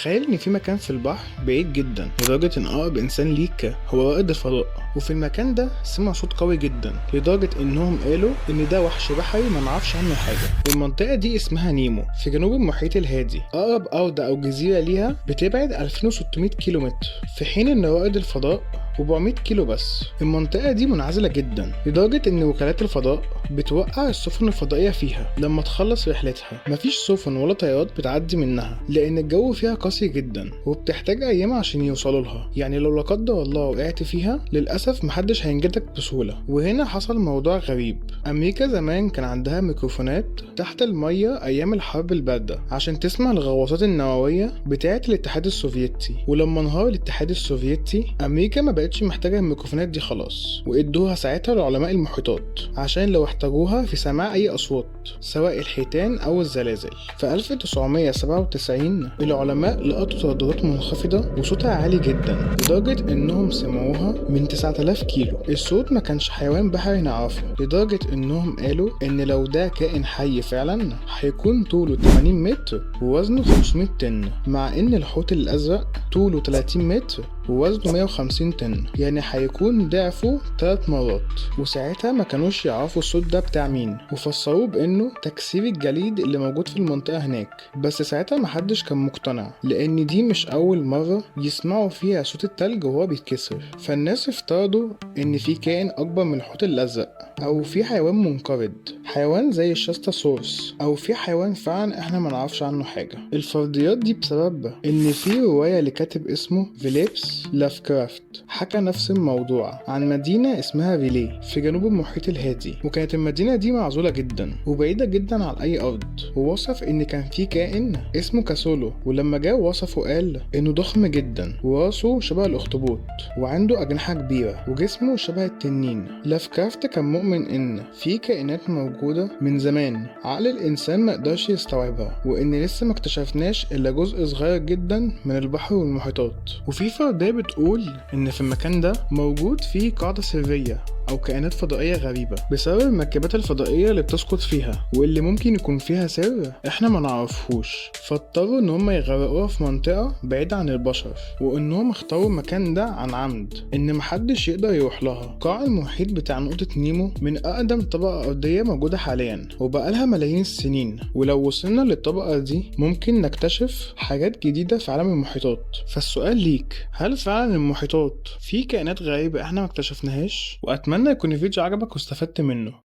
تخيل ان في مكان في البحر بعيد جدا لدرجة ان اقرب انسان ليك هو رائد الفضاء، وفي المكان ده سمع صوت قوي جدا لدرجة انهم قالوا ان ده وحش بحري ما نعرفش عنه حاجة. المنطقة دي اسمها نيمو في جنوب المحيط الهادي. اقرب ارض او جزيرة ليها بتبعد 2600 كيلو متر، في حين ان رائد الفضاء 400 كيلو بس. المنطقة دي منعزلة جدا لدرجة ان وكالات الفضاء بتوقع السفن الفضائية فيها لما تخلص رحلتها. مفيش سفن ولا طيارات بتعدي منها لان الجو فيها قاسي جدا وبتحتاج ايام عشان يوصلوا لها. يعني لو لا قدر الله وقعت فيها للاسف محدش هينجدك بسهولة. وهنا حصل موضوع غريب. امريكا زمان كان عندها ميكروفونات تحت المية ايام الحرب الباردة عشان تسمع الغواصات النووية بتاعة الاتحاد السوفيتي، ولما انهار الاتحاد السوفيتي امريكا ما بقتش محتاجة الميكروفونات دي خلاص، وادوها ساعتها لعلماء المحيطات عشان لو احتاجوها في سماع اي اصوات سواء الحيتان او الزلازل. في 1997 العلماء لقطوا ترددات منخفضة وصوتها عالي جدا لدرجة انهم سمعوها من 9000 كيلو. الصوت ما كانش حيوان بحري نعرفه، لدرجة انهم قالوا ان لو ده كائن حي فعلا هيكون طوله 80 متر ووزنه 500 طن، مع ان الحوت الازرق طوله 30 متر ووزنه 150 طن، يعني هيكون ضعفه 3 مرات. وساعتها ما كانوش يعرفوا الصوت ده بتاع مين، وفسروه بانه تكسير الجليد اللي موجود في المنطقة هناك. بس ساعتها محدش كان مقتنع لان دي مش اول مرة يسمعوا فيها صوت التلج وهو بيتكسر. فالناس افترضوا ان في كائن اكبر من الحوت الازرق، او في حيوان منقرض، حيوان زي الشاستاسورس، او في حيوان فعلا احنا ما نعرفش عنه حاجة. الفرضيات دي بسبب ان في رواية لكاتب اسمه فيليبس لافكرافت حكى نفس الموضوع عن مدينة اسمها ريلي في جنوب المحيط الهادي، وكانت المدينة دي معزولة جدا وبعيدة جدا عن أي أرض. ووصف إن كان في كائن اسمه كاسولو، ولما جه وصفه قال إنه ضخم جدا وراسه شبه الأخطبوط وعنده أجنحة كبيرة وجسمه شبه التنين. لافكرافت كان مؤمن إن في كائنات موجودة من زمان عقل الإنسان ما يقدرش يستوعبها، وإن لسه ما اكتشفناش إلا جزء صغير جدا من البحر والمحيطات. وفي فرضية بتقول إن في المكان ده موجود فيه قاعدة سرية أو كائنات فضائية غريبة بسبب المركبات الفضائية اللي بتسقط فيها، واللي ممكن يكون فيها سر احنا ما نعرفهوش، فاضطروا ان هم يغرقوها في منطقة بعيدة عن البشر، وانهم اختاروا المكان ده عن عمد ان محدش يقدر يروح لها. قاع المحيط بتاع نقطة نيمو من اقدم طبقة ارضية موجودة حاليا وبقالها ملايين السنين، ولو وصلنا للطبقة دي ممكن نكتشف حاجات جديدة في عالم المحيطات. فالسؤال ليك، هل فعلا المحيطات في كائنات غريبة احنا ما اكتشفناهاش؟ واتمنى يكون الفيديو عجبك واستفدت منه.